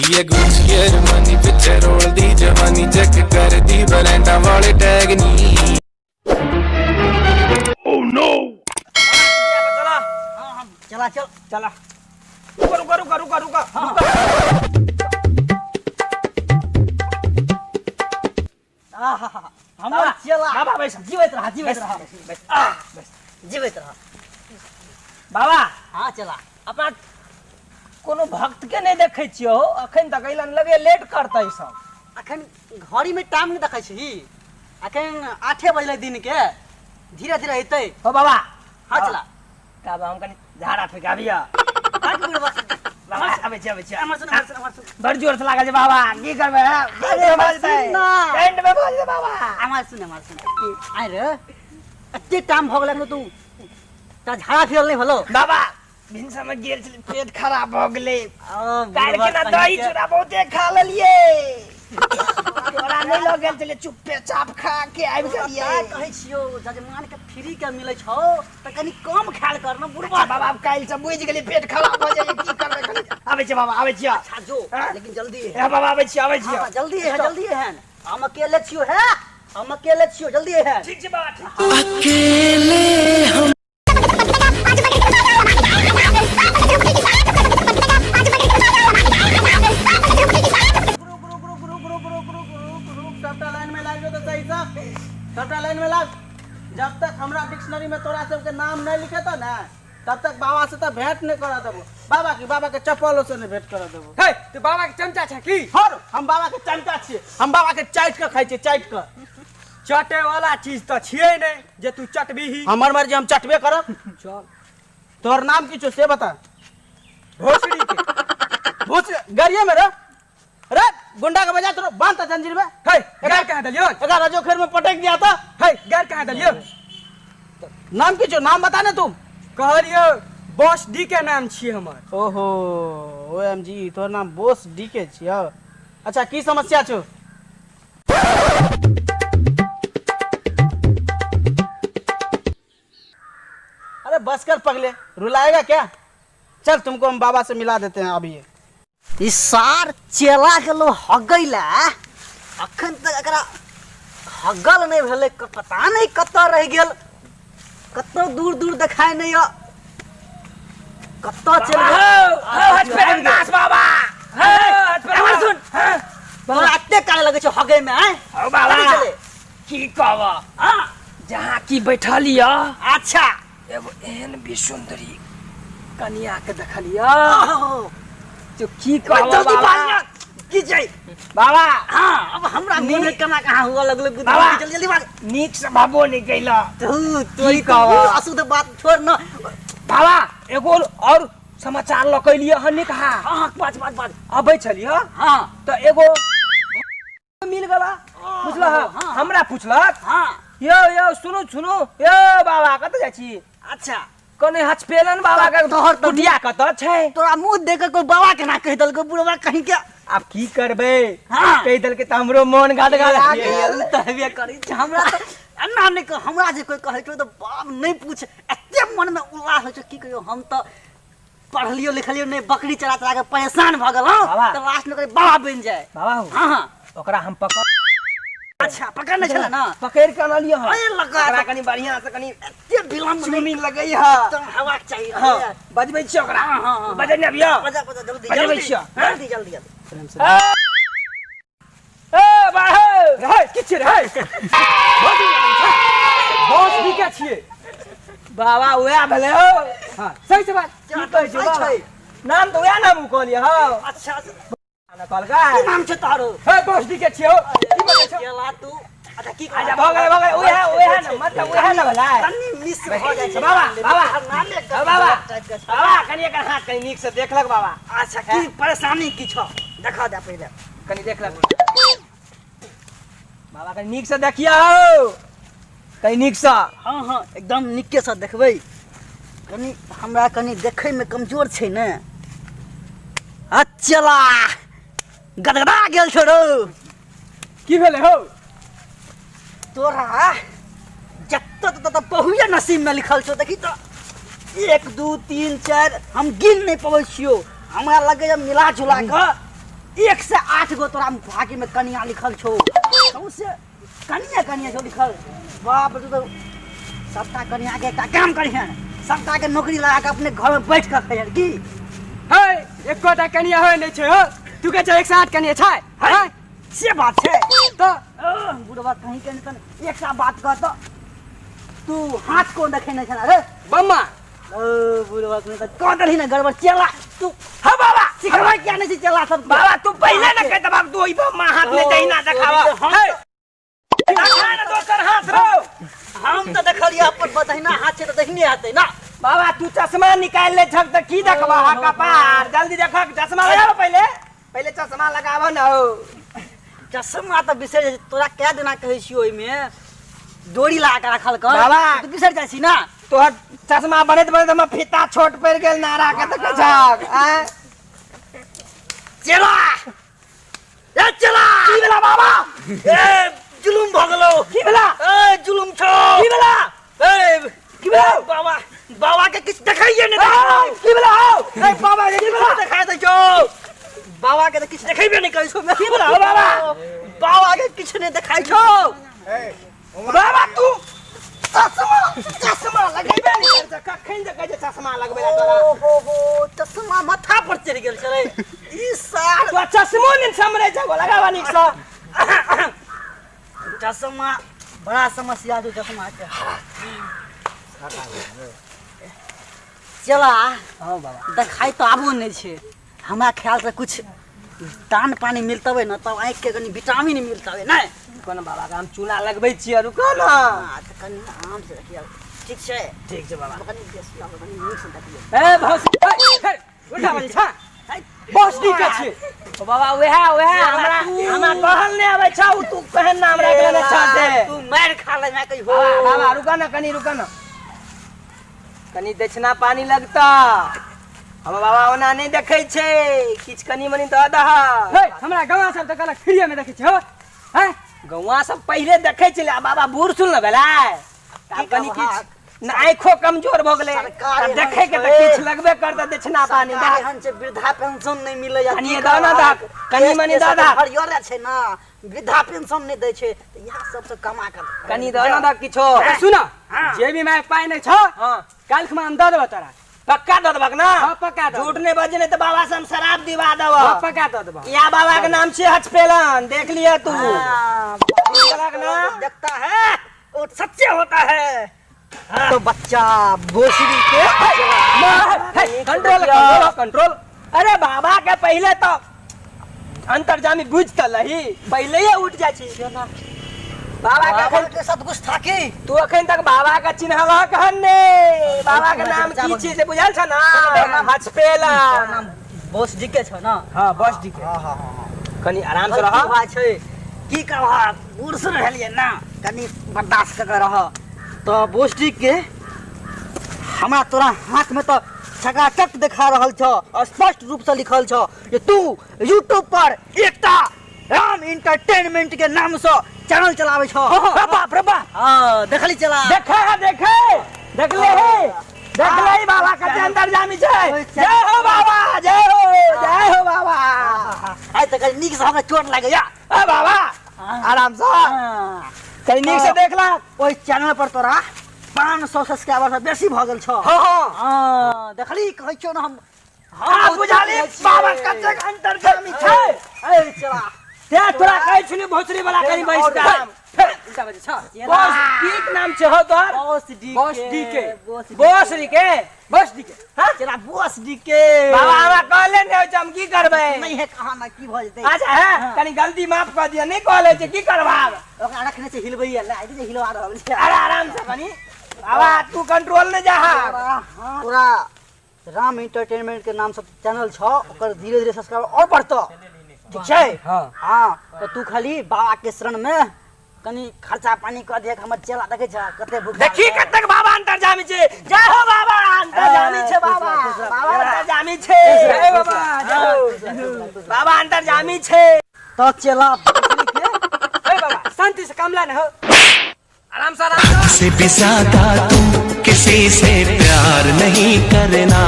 ਪਾਉਂਦੀ ਏ ਗੁੱਚੀ ਅਰਮਾਨੀ, ਪਿੱਛੇ ਰੋਲਦੀ ਜਵਾਨੀ, ਚੈੱਕ ਕਰਦੀ ਬਰੈਂਡਾਂ ਵਾਲੇ ਟੈਗ ਨੀ। चला। हाँ हाँ, चला चल। चला, रुका रुका रुका रुका रुका रुका। आहा, हमर चला। बाबा बैस। जीवैत रह, जीवैत रह। बैस आ बैस। जीवैत रह। बाबा। हाँ, चला। अपना कोनो भक्त के नहीं देखै छियै हो, अखन तक अइलन, लगे लेट करतै सब। अखन घड़ी में टाइम नहीं देखै छी, अखन 8 बजलै दिन के, धीरे धीरे हेतै। हो बाबा। हाँ, चला। तब हम कनि झाड़ा फेंकाबिया। काट बुढ़बा। बाबा, आबै छी, आबै छी। हमर सुन, हमर सुन, हमर सुन। बड़ जोर से लागल छै बाबा, की करबै? अरे हमर सुन ना। टेंट में भऽ जेतै बाबा। हमर सुन, हमर सुन। आइ रे, एते टाइम भऽ गेल तू तऽ झाड़ा फिरल नहि भेलौ? बाबा, भिनसर में गेल छलै, पेट खराब भऽ गेलै। ओ, काल्हि बुढ़बा केना दही कहीं के। चूड़ा बहुते खा लेलियै, तोरा नहि लऽ गेल छलै, चुप्पे चाप खा के आबि गेलियै। तैं कहै छियौ, जजमान के फ्री के मिलै छौ तऽ कनि कम खायल कर ने बुढ़बा। अच्छा बाबा, आब काल्हि से बुझि गेलियै, पेट खराब भऽ जाइए, की करबै? कनि आबै छियै बाबा, आबै छियै। अच्छा जो। हाँ? लेकिन जल्दी है। ए बाबा, आबै छियै, आबै छियै। हाँ, जल्दी है, जल्दी है। हम अकेले छियो है, हम अकेले छियो, जल्दी है। ठीक छै बाबा, ठीक। रुक रुक रुक रुक रुक रुक रुक रुक रुक, सबटा लाइन में लाग जो तो सही से, सबटा लाइन में लाग। जब तक हमरा डिक्शनरी में तोरा सबके नाम नहीं लिखेतो ना, तब तक बाबा से तो भेंट नहीं करा देबो। बाबा की, बाबा के चप्पलो से नहीं भेंट करा देबो। हे, तू बाबा के चमचा छै की? हर, हम बाबा के चमचा छियै, हम बाबा के चाटि के खाइ छियै, चाटि के। चटे वाला चीज तऽ छियै नहि जे तू चटबीही। हमर मर्जी, हम चटबे करब। चल। तोहर नाम की छौ से बता। भोसड़ी के। भोसड़ी गाड़िए में रे, रे गुंडा के बजा तोरो बांध ता जंजीर में। हे, गार कहाँ देलियो? एकरा रजो खेर में पटक दिया था। हे, गार कहाँ देलियो? नाम की छौ, नाम बता ने तू। कहलियो बॉस डी के नाम छियै हमर। ओहो, ओ एम जी, तोहर नाम बोस डी के छियौ। अच्छा, की समस्या छौ? अरे बस कर पगले, रुलाएगा क्या? चल, तुमको हम बाबा से मिला देते हैं अभी। ई सार चेला गेलो हगै ला, अखन तक एकरा हगल नहि भेलै। पता नहि कतऽ रहि गेल, कतौ दूर दूर देखाय नहि यऽ, कतऽ चलि गेल। हो हजपेरन दास बाबा, हो हजपेरन। हमर सुन। तोरा एते काल लगै छौ हगै मे, आँय? हो बाबा। कथी छलै? की कहब? हाँ। जहाँ की बैठल यऽ, अच्छा। एगो एहन भी सुंदरी कनिया के देखलियो। ओहो। तो की कहब जल्दी बाबा? बाज ना, की छै? बाबा। हाँ, अब हमरा मोन में केना कहाँ हुआ लगलै गुदगुदी। बाबा। जल्दी जल्दी बाज। नीक से भाबो नहीं कैला। तू तोरी की कहब? अशुद्ध बात छोड़ न। बाबा, एगो और समाचार लऽ के एलियै हन कहा। हाँ हाँ, बाज बाज बाज। अबै छलियै तऽ एगो मिल गेला, बुझलह? हाँ। हमरा पुछलक, हाँ। यौ यौ, सुनू सुनू यौ बाबा, कतऽ जाइ छी? अच्छा। कने हचपेलन बाबा के तोहर तऽ कुटिया कतऽ छै? तोरा मुंह देख के कोई बाबा केना कहि देलको बुढ़वा कहीं के? आब की करबै? हाँ। कहि देलकै तऽ हमरो मोन गदगद आ गेल। गेल तऽ हेबे करै छै। हमरा तऽ एना नहि कह, हमरा जे कोई कहै छै तऽ बाप नहि पूछ, एते मनमे उल्लास होइ छै, की कहियौ। हम तऽ पढ़लियो लिखलियो नहि, बकरी चरा चरा के परेशान भऽ गेलहुँ, बाबा। तऽ लास्ट में कहलियै बाबा बनि जाय। बाबा हो। हाँ हाँ। ओकरा हम पकड़ अच्छा, पकड़ने छलै ने? पकड़ के अनलियै हन। अरे लगा। ओकरा कनि बढ़िया से कनि एते विलम्ब नहि। चुनी लगै है। एकदम हवा के चाही। हाँ, बजबै छियै ओकरा। हाँ, हाँ, हाँ। बजै नहि अबियौ। बजा बजा, जल्दी। बजबै जल्दी। छियै, हाँ? जल्दी जल्दी जल्दी। प्रेम से। ए बाहो। रहै की छियै रहै? बॉस भी के छियै? बाबा, उएह भेलै हो। हाँ, सही से बात। की कहै छै बाबा? छै। नाम तऽ उएह नाम उ कहलियै हौ। अच्छा। ना कहलकै। की नाम छै तोरो? हे, बॉस डी के छियै हो। की बजै छौ? गेला तू। अच्छा, की अच्छा, भऽ गेलै, भऽ गेलै, उएह उएह ने, मतलब उएह ने भेलै। कनि मिस भऽ जाइ छै। बाबा, बाबा। नामे हौ बाबा। टाइप के छै। बाबा, कनि एकर हाथ कनि नीक से देखलक बाबा। अच्छा, की परेशानी की छौ, देखा दे पहिले। कनि देखलक बाबा, कनि नीक से देखियौ, कनि नीक से। हाँ हाँ, एकदम नीके से देखबै। कनि हमरा कनि देखैमे कमजोर छै ने। अच्छा, गदगदा गेल छौ रौ। की भेलै हौ? तोरा जत्त तत बहुए नसीबमे लिखल छौ। देखी तऽ, 1, 2, 3, 4, हम गिन नहि पबै छियौ। हमरा लगैए मिला जुला कऽ 108 गो तोरा भाग्य में कनिया लिखल छौ, सौंसे कनिया कनिया छौ लिखल। बाप रे, तू तो सबटा कनिया के एकटा काम करिहन, सबटा के नौकरी लगा के अपने घर में बैठ के खइहन की। हे, एकोटा कनिया होय नहि छै हो, तू कहै छै 108 कनिया छै। है से बात छै। तऽ बुढ़वा कहीं के नहीं, एकटा बात कह तऽ तू हाथ कोन देखेने छला रे? बम्मा। ओ बुढ़वा कहीं तऽ कह देलही ने गड़बड़ चेला तू। हाँ बाबा, सिखबै किया नहीं छै चेला सब? बाबा तू पहले न कह दबाक तू ओइ बम्मा हाथ में दहिना देखावा। हे देखा ना दोसर हाथ रो। हम तऽ देखलियै अपन दहिना हाथ छै तऽ दहिने हेतै ना। बाबा तू चश्मा निकाल ले छक तऽ की देखबा हा कपार? जल्दी देखक, चश्मा लगाव पहले, पहले चश्मा लगाव न हो। चश्मा तऽ बिसरि जाइ छी। तोरा कए दिना कहै छियौ ओहिमे डोरी लगा के राखल कर। बाबा। तू तऽ बिसरि जाइ छी ना। तोहर चश्मा बनैत बनैत हमर फीता छोट पड़ि गेल नारा के देखै छक आँय? चेला, ए चेला, की भेला बाबा? ए जुलुम भऽ गेलौ। की भेला? ए जुलुम छौ। की भेला? ए की भेला? बाबा, बाबा के किछु देखाइए नहि दै। की भेला हौ? ए बाबा के किछु देखाइ दै छौ? बाबा के तऽ किछु देखेबे नहि करै छौ। की भेला हौ बाबा? बाबा के किछु नहि देखाइ छौ। बाबा तू चश्मा चश्मा लगेबे नहि करै छै, कखन जे कहै छै चश्मा लगबै लए तोरा। ओ हो हो, चश्मा माथा पर चढ़ि गेल छलै ई सार। तोरा चश्मो नहि सम्हरै छौ, लगाबऽ नीकसँ। चश्मा बड़ा समस्या छौ चश्मा के। चला। हँ बाबा। देखाइ तऽ आबो नहि छै। हमरा ख्यालसँ कुछ दान पानी मिलतबै ने तब आँखिके कनि विटामिन मिलतबै नहि। रुको ने बाबा, हम चूना लगबै छियै, रुको ने। हाँ, तऽ कनि आराम से रखियौ, ठीक छै? ठीक छै बाबा। कनि बेसी आब कनि नीकसँ देखियौ। ए भौसी, हे, उल्टा बजै छा, बस डी के छियै। ओ बाबा, उएह उएह हमरा हमरा कहल नहि आबै छौ, तू केहन नाम राखि लेने छह से। तू मारि खा ले मैं कहियो। बाबा बाबा रुको ने कनि, रुको ने कनि, दक्षिणा पानी लगता। हम बाबा ओना नहि देखै छै, किछु कनि मनि दऽ दह। हे, हमरा गवा सब तऽ कहलक फ्रीए में देखै छै हो। हैं? गौआ सब पहिले देखै छलै, आ बाबा बूढ़ सुन ने भेलै तऽ आब की कनि कहब? किछु ने आँखो कमजोर भऽ गेलै। सरकार आब एहन देखैके तऽ छै। किछु लगबे करतै दक्षिणा पानी। सरकार एहन छै, वृद्धा पेंशन नहि मिलैया। कनिये की दऽ ने करब? दहक, कनि मनि दऽ दहक। हरियरे छै ने, वृद्धा पेंशन नहि दै छै तऽ इएह सबसँ कमा कऽ कनि दऽ ने दहक किछो। ए, सुन, जेबी में पाइ नहि छौ। हँ। काल्हि खुमा हम दऽ देबौ तोरा। पक्का दऽ देबक ना? हाँ, पक्का दऽ। झूठ नहि बजे, नहि तऽ बाबा से हम शराब दिवा देब। हाँ, पक्का दऽ देबौ। या बाबा के नाम छियै हचपेलन, देख लिअ तू। हाँ, देलक ना? देखता है वो सच्चे होता है। तो बच्चा भोसड़ी के कंट्रोल कंट्रोल कंट्रोल। अरे बाबा के पहिले तो अंतर्जामी बुझ तऽ लही, पहिले ही उठ जाइ छी बाबा के। बाबा अखन के साथ गुस्ताखी। तू अखन तक बाबा के चिन्हलक हन ने? बाबा के नाम की छी से बुझल छ ना? हचपेलन। नाम बोस जी के छ ना? हाँ, बस ठीक है। हाँ हाँ हाँ। कनि आराम से रह। भाई छै की करबह, बूढ़ से रहलियै ना, कनि बर्दाश्त कऽ के रह। तऽ बोस जी के हमरा तोरा हाथ में तऽ चकाचक देखा रहल छौ, स्पष्ट रूप से लिखल छौ जे तू यूट्यूब पर एकटा राम इंटरटेनमेंट के नाम से चैनल चलाबै छौ। हाँ, बाप रे बाप। हाँ, देखली चला? देखे है, देखे, देखले है, देखले ही बाबा कते अंतर्जामी छै। जय हो बाबा, जय हो, जय हो बाबा। आइ तऽ कनि नीक से हमरा चोट लागैया। ए बाबा, आराम से कनि नीक से देख ला। ओहि चैनल पर तोरा 500 सब्सक्राइबर से बेसी भऽ गेल छौ। हाँ हाँ। हाँ, देखली? कहै छियौ ने हम। हाँ, बुझाली बाबा कतेक अंतर्जामी छै। ए चला। ते तोरा कहै छली भोसड़ी वाला, कनि बैस और के आराम। उल्टा बजै छा। बॉस की नाम छै हौ तोहर? Boss D. बॉस डी के। बॉस। बॉस डी के। बस डी के। हाँ? चला बॉस डी के। बाबा हमरा कहले नहि होइ छै, हम की करबै? नहीं है कहाँ ना, की भऽ जेतै? अच्छा है, कनि गलती माफ कऽ दिअ, नहि कहले छै, की करबाब? ओकरा रखने छै हिलबैया ले, आइ जे हिलवा रहल छै। अरे आराम से कनि बाबा, तू कंट्रोल नहि जाहा। तोरा राम एंटरटेनमेंट के नाम से चैनल छौ, ओकर धीरे धीरे सब्सक्राइबर और बढ़तो, ठीक छै? हाँ। हाँ, तऽ तू खाली बाबा के शरण में कनि खर्चा पानी कऽ दियक। हमर चेला देखै छ कते भूख। देखी कतेक बाबा अंतर्जामी छै। जय हो बाबा, अंतर्जामी छै बाबा, बाबा अंतर्जामी छै। जय बाबा, जय हो। बाबा अंतर्जामी छै। तऽ चेला हे बाबा, शांति से कमला ने हो, आराम से, आराम से। से भी ज्यादा तुम किसी से प्यार नहीं करना,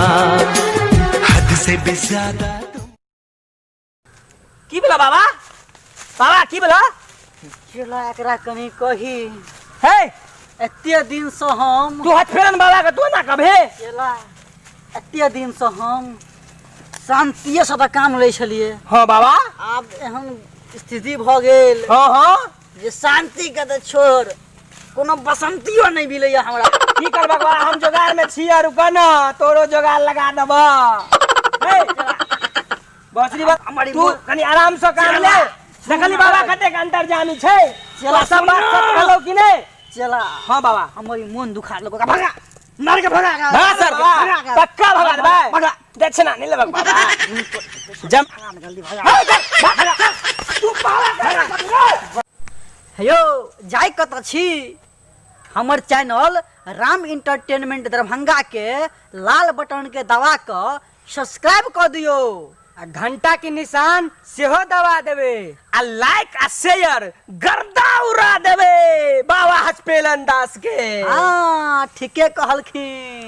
हद से भी ज्यादा तुम। की भेला बाबा बाबा की भेला चेला एकरा कनी कही हे एते दिन से हम तू हाथ फेरन बाबा के तू ना कभे चेला एते दिन से हम शान्तिए से तऽ काम लै छलियै हाँ बाबा आब एहन स्थिति भऽ गेल हाँ हाँ जे शान्ति के तऽ छोड़ कोनो बसंतियो नहि मिलैया हमरा की करबा बाबा हम जोगार में छियै रुक न तोरो जोगार लगा देबा हे बसरी बा हमर ई तू कनी आराम से काम ले देखली बाबा कतेक अंतर्जामी छै चला, सब बात सच कहलौ कि नहि चला हाँ बाबा हमर ई मोन दुखा लगो भगा मार के भगा भगा सर भगा पक्का भगा देबै भगा दक्षिणा नहीं लेबक बाबा जम भगा ना जल्दी भगा तू बाबा हेयो जाय कतऽ छी हमर चैनल राम इंटरटेनमेंट दरभंगा के लाल बटन के दबा कऽ सब्सक्राइब कऽ दियौ आ घंटा के निशान सेहो दबा देबै आ लाइक आ शेयर गर्दा उड़ा देबै बाबा हजपेलन दास के हाँ ठीके कहलखिन।